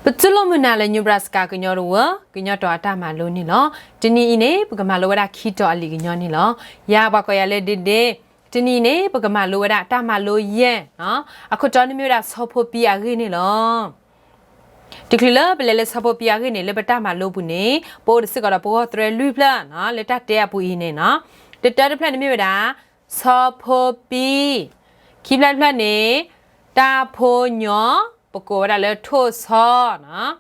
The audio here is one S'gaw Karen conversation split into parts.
ပတူၢ်လိာ်မုာ်နၤလၢ Nebraska ကညီတဝၢ ကညီတီၤအတၢ်မၤလိန့ၣ်လီၤ. တနံၤအံၤန့ၣ် ပကမၤလိဝဲဒၣ်ခံတီၤအလံာ်ကညီန့ၣ်လီၤ. ယၤပှၤကိးယၤလၢ ဒ့ဒ့, တနံၤအံၤန့ၣ် ပကမၤလိဝဲဒၣ်တၢ်မၤလိယဲၢ်, အခိၣ်တီန့ၣ်မ့ၢ်ဝဲဒၣ် ဆီဖိပံအဂ့ၢ်န့ၣ်လီၤ. တချုးလၢပလဲၤလၢဆီဖိပံအဂ့ၢ်န့ၣ် လၢပတၢ်မၤလိပူၤန့ၣ် ပအိၣ်ဒီးစ့ၢ်ကီးဒီးပဂီၢ်သရဲလွံၢ်ဖျၢၣ်န့ၣ် လၢတၢ်တဲအပူၤအံၤန့ၣ်န့ၣ်, တတၢတဖျၢၣ်န့ၣ်မ့ၢ်ဝဲဒၣ် ဆီဖိပံ, ခံဖျၢၣ်တဖျၢၣ်န့ၣ် တၢ်ဖိညီ, ပကိးဝဲဒၣ်လၢထိၣ်ဆီန့ၣ်,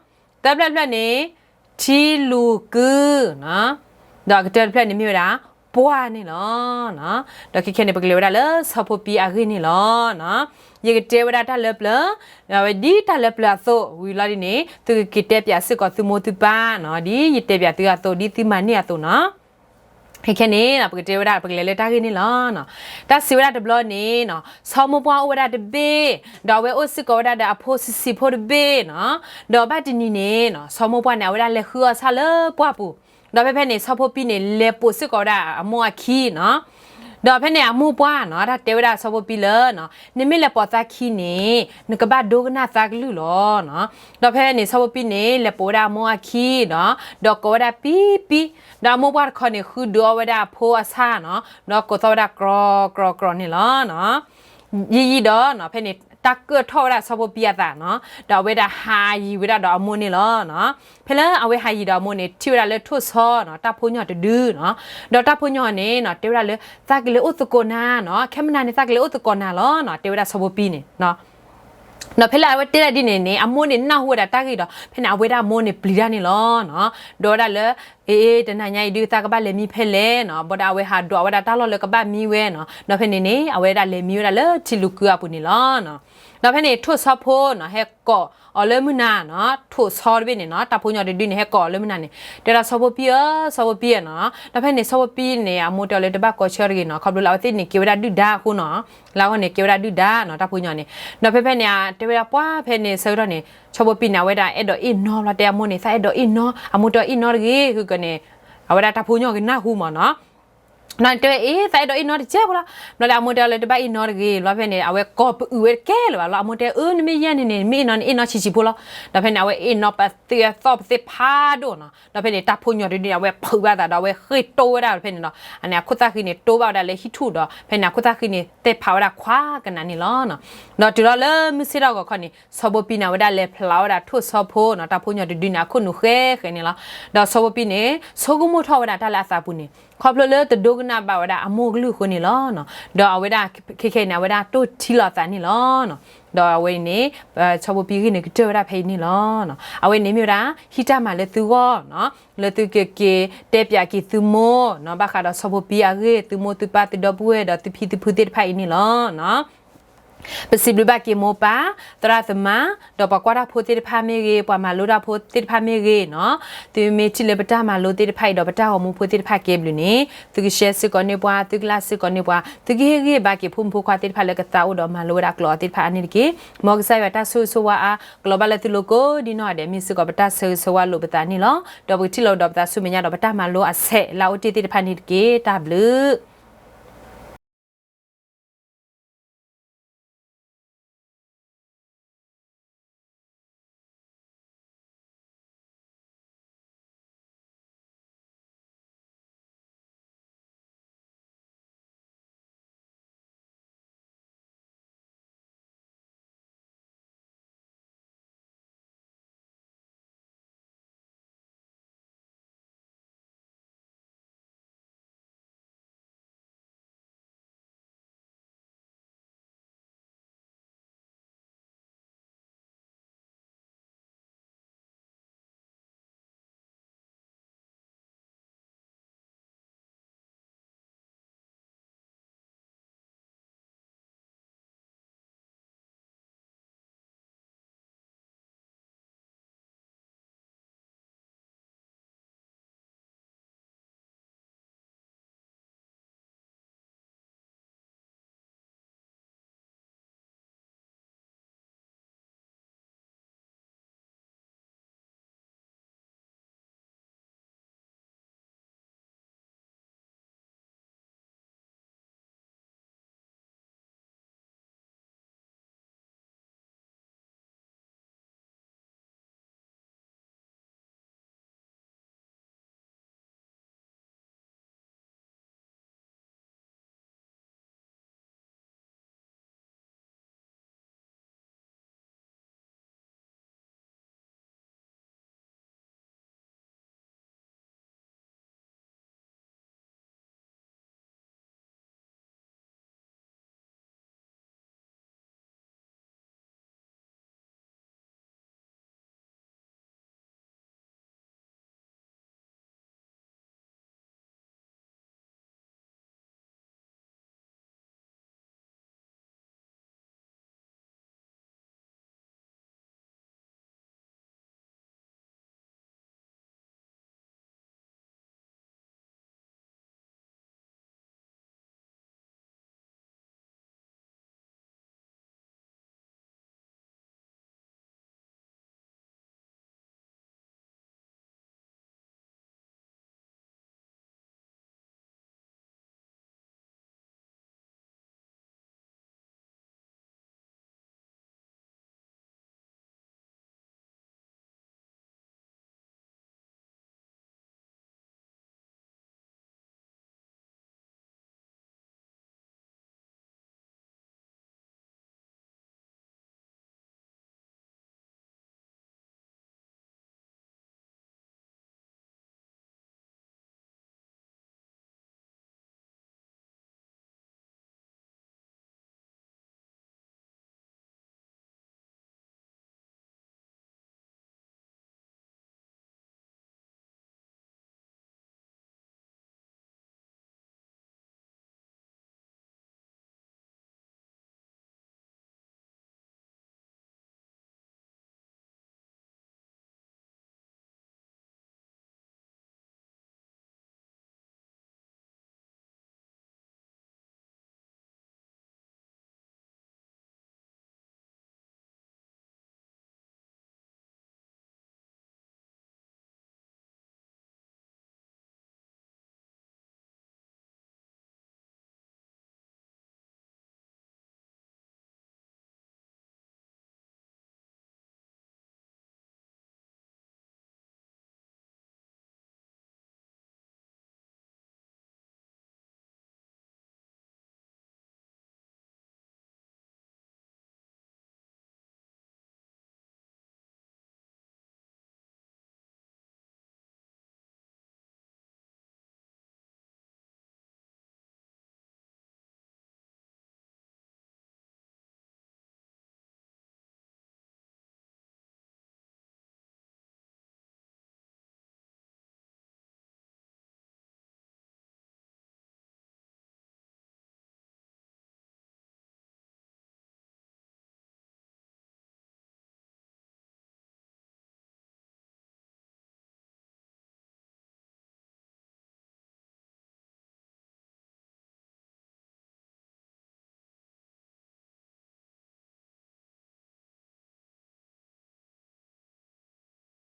သၢဖျၢၣ်တဖျၢၣ်န့ၣ် ထံလူၤကုန့ၣ်, ဒီးကတၢၢ်တဖျၢၣ်န့ၣ်မ့ၢ်ဝဲဒၣ် ပှၢ်န့ၣ်လီၤ. ဒီးခဲခဲန့ၣ် ပကလဲၤဝဲဒၣ်လၢဆီဖိပံအဂ့ၢ်န့ၣ်လီၤ. ယကတဲဝဲဒၣ်တၢ်လၢပျၢၤ, ဝဲဒ်တၢ်လၢပျၢၤအသိး ဝံၤလီၤဒ်န့ၣ် သုကက့ၤတဲပၠးစ့ၢ်ကီးသုမိၢ်သုပၢ်န့ၣ် ဒ်ယတဲပၠးသုအသိး ဒ်သုမၤန့ၢ်အသိးန့ၣ်. ခဲခဲန့ၣ် ပကတဲဝဲဒၣ် ပကလဲၤလၢတၢ်ဂ့ၢ်န့ၣ်လီၤ. တၢ်စံးဝဲဒၣ်တဘျီန့ၣ် ဆီမိၢ်ပှၢ်အိၣ်ဝဲဒၣ်တဘ့ၣ်, ဒီးအဝဲအိၣ်စ့ၢ်ကီးဝဲဒၣ်ဒီးအဖိဆံးဆံးဖိတဘ့ၣ်န့ၣ်, ဒီးဘၣ်တနံၤန့ၣ် ဆီမိၢ်ပှၢ်န့ၣ် အဝဲဒၣ်လဲၤဃုအီၣ်ဆၣ်လၢပှၢ်ပူၤ, ဒီးဖဲဖဲန့ၣ် ဆီဖိပံန့ၣ် လဲၤပိာ်စ့ၢ်ကီးဝဲဒၣ်အမိၢ်အခံန့ၣ်, ဒီးဖဲန့ၣ်အမိၢ်ပှၢ်န့ၣ် တၢ်တဲဝဲဒၣ်ဆီဖိပံလၢ နမ့ၢ်လဲၤပိာ်သးခံန့ၣ် နကဘၣ်ဒိကနၣ်သးကလုၢ်လီၤ. ဒီးဖဲန့ၣ် ဆီဖိပံန့ၣ် လဲၤပိာ်ဝဲဒၣ်အမိၢ်အခံဒီး, ဒီးကိးဝဲဒၣ်ပံပံ, ဒီးအမိၢ်ပှၢ်တခီန့ၣ် ဃုဒုးအီၣ်ဝဲဒၣ်အဖိအဆၣ်န့ၣ်, ဒီးကိးသီၣ်ဝဲဒၣ်ကြီကြီကြီန့ၣ်လီၤ. ယံာ်ယံာ်ဒီး ဖဲန့ၣ် တၢ်ကၢၣ်ထီၣ်ဝဲဒၣ်ဆီဖိပံအသးန့ၣ်, ဒီးအဝဲဒၣ်ဟးယံၤဝဲဒၣ်ဒီးအမိၢ်န့ၣ်လီၤ. ဖဲလၢအဝဲဟးယံၤဒီးအမိၢ်န့ၣ် ထံၣ်ဝဲဒၣ်လၢထိၣ်ဆီန့ၣ် တၢ်ဖိညီတဒုန့ၣ်, ဒီးတၢ်ဖိညီန့ၣ် တဲဝဲဒၣ်လၢ သးကလဲၤအိၣ်သကိးနၤန့ၣ်, ခဲမုၢ်နၤန့ၣ် သးကလဲၤအိၣ်သကိးနၤလီၤန့ၣ် တဲဝဲဒၣ်ဆီဖိပံန့ၣ်. ဒီးဖဲလၢအဝဲတဲဒၣ်ဒ်န့ၣ်န့ၣ် အမိၢ်န့ၣ်နၢ်ဟူဝဲဒၣ်တၢ်ဂ့ၢ်ဒီး ဖဲန့ၣ် အဝဲဒၣ်အမိၢ်န့ၣ်ပျံၤတၢ်န့ၣ်လီၤ. ဒီးဝဲဒၣ်လၢ အ့ တနၤညါအံၤဒုး သးကဘၣ်လဲၤမံဖဲလဲၣ်န့ၣ်, ဘၣ်ဒီးအဝဲဟးဒွးဝဲဒၣ်တၢ်လီၢ်လၢကဘၣ်မံဝဲန့ၣ်, ဒီးဖဲန့ၣ်န့ၣ် အဝဲဒၣ်လဲၤမံဝဲဒၣ်လၢထံလူၤကုအပူၤန့ၣ်လီၤ. ဒီးဖဲန့ၣ် ထိၣ်ဆီဖိန့ၣ် ဟဲကိးအီၤလၢမုၢ်နၤန့ၣ်, ထိၣ်ဆီတဘ့ၣ်န့ၣ်န့ၣ်, တၢ်ဖိညီတဒုန့ၣ် ဟဲကိးအီၤလၢမုၢ်နၤန့ၣ်, တဲဒၣ်ဆီဖိပံဧၢ, ဆီဖိပံဧၢန့ၣ်. ဒီးဖဲန့ၣ် ဆီဖိပံန့ၣ် အမိၢ်တဲအီၤလၢတဘၣ်ကိးဆၢတဂ့ၤန့ၣ်, ခီဖျိလၢအဝဲသ့ၣ်န့ၣ်ကဲဝဲဒၣ်ဒုၣ်ဒါအဃိန့ၣ်, လၢအဂီၢ်န့ၣ် ကဲဝဲဒၣ်ဒုၣ်ဒါန့ၣ် တၢ်ဖိညီန့ၣ်. ဒီးဖဲဖဲန့ၣ် တဲဝဲဒၣ်ပှၢ်ဖဲန့ၣ် ဆၢကတီၢ်န့ၣ် ဆီဖိပံန့ၣ် အဝဲဒၣ်အဲၣ်ဒိးအ့ၣ်နီၤဘျီ တဲအမိၢ်န့ၣ် သးအဲၣ်ဒိးအ့ၣ်နီၤ, အမိၢ်တဲအီၤအ့ၣ်နီၤတဂ့ၤ, ဃုကန့ၣ် အဝဲဒၣ်တၢ်ဖိညီကနၢ်ဟူမၢ်န့ၣ်. ဒီးန့ၣ်တဲဝဲ အ့ သးအဲၣ်ဒိးအ့ၣ်နီၤတကဲဖိလီၤ. ဘျီလၢအမိၢ်တဲအီၤလၢတဘၣ်အ့ၣ်နီၤတဂ့ၤ, ဘျီဖဲန့ၣ် အဝဲကိးပအုးဝဲတကဲလၢၤဘၣ်လီၤ. အမိၢ်တဲအၢ နမ့ၢ်ယဲၢ်န့ၣ်န့ၣ် နမ့ၢ်အ့ၣ်နီၤန့ၣ် အ့ၣ်နီၤဆံးဆံးဖိလီၤ. ဒီးဖဲန့ၣ် အဝဲအ့ၣ်နီၤပသ့အသီၣ်ပသ့ၣ်ဖးဒိၣ်န့ၣ်. ဒီးဖဲန့ၣ် တၢ်ဖိညီတဒုန့ၣ် အဝဲဖုးဘၣ်သးဒီး အဝဲဃ့ၢ်တိဝဲဒၣ်ဖဲန့ၣ်ဒီး အန့ၣ်အခိၣ်သၣ်ဃံန့ၣ် တိဘၣ်ဝဲဒၣ်လၢဟံၣ်ထူၣ်ဒီး ဖဲန့ၣ် အခိၣ်သၣ်ဃံန့ၣ် သ့ၣ်ဖးဝဲဒၣ်ခွါကနၤန့ၣ်လီၤ. ဒီးတုၤလီၤလၢမုၢ်ဆ့ၣ်ထီၣ်ဂီၤခီန့ၣ် ဆီဖိပံန့ၣ် အဝဲဒၣ်လဲၤဖျါဝဲဒၣ်ထိၣ်ဆီဖိန့ၣ် တၢ်ဖိညီတဒုန့ၣ် အခိၣ်နူာ်ဃဲဃဲန့ၣ်လီၤ. ဒီးဆီဖိပံန့ၣ် ဆိကမိၣ်ထီၣ်ဝဲဒၣ်တၢ်လၢအသးပူၤန့ၣ် ခီဖျိလၢတဒိကနၣ်ဘၣ်ဝဲဒၣ်အမိၢ်ကလုၢ်အဃိန့ၣ်လီၤ. ဒီးအဝဲဒၣ်ခဲခဲအံၤန့ၣ် အဝဲဒၣ်တိၢ်ထံလီၤအသးန့ၣ်လီၤ. ဒီးအဝဲအံၤန့ၣ် ဆီဖိပံဂ့ၢ်န့ၣ်ကတၢၢ်ဝဲဒၣ်ဖဲအံၤန့ၣ်လီၤ. အဝဲန့ၣ်မ့ၢ်ဝဲဒၣ် ဟံၣ်တၢ်မၤလၢသုဂီၢ်န့ၣ် လၢသုကက့ၤတဲပၠးက့ၤသုမိၢ်န့ၣ် ဘၣ်ဃးဒီးဆီဖိပံအဂ့ၢ် သုမိၢ်သုပၢ်သုဒီပုၢ်ဝဲၢ်ဒီးသုဖံသုဖုသ့ၣ်တဖၣ်အံၤန့ၣ်လီၤ. ပစံးဘျုးဘၣ်က့ၤမိၢ်ပၢ် သရၣ်သမါ ဒီးပှၤကွၢ်တၢ်ဖိသ့ၣ်တဖၣ်မ့ၢ်ဂ့ၤ ပှၤမၤလိတၢ်ဖိသ့ၣ်တဖၣ်မ့ၢ်ဂ့ၤန့ၣ် သုမ့ၢ်ထံၣ်လၢပတၢ်မၤလိသ့ၣ်တဖၣ်အံၤဒီးပတၢ်ဂီၤမူဖိသ့ၣ်တဖၣ်ကဲဘျုးန့ၣ် သုကshareစ့ၢ်ကီးန့ၢ်ပှၤ သုကlikeစ့ၢ်ကီးန့ၢ်ပှၤ သုကဟ့ၣ်ဂံၢ်ဘါက့ၤဖိမုၣ်ဖိခွါသ့ၣ်တဖၣ်လၢကသးအိၣ်ဒီးမၤလိဝဲဒၣ်ကျိာ်အီၤသ့ၣ်တဖၣ်အါန့ၣ်တက့ၢ်. မ်ကစၢ်ယွၤတၢ်ဆိၣ်ဂ့ၤဆိၣ်ဝါအါ ကလီၤဘၣ်လၢသုလိၤကိးဒ်နီၢ်ဂၤဒဲး မ့ၢ်စ့ၢ်ကီးပတၢ်ဆၢဂ့ၤဆၢဝါလိာ်ပသးန့ၣ်လီၤ. ဒီးပကထံၣ်လိာ်ကဒီးပသးဆူမဲာ်ညါဒီးပတၢ်မၤလိအဆဲးလၢအအိၣ်တ့ၢ်သ့ၣ်တဖၣ်န့ၣ်တက့ၢ်. တၢ်ဘျုး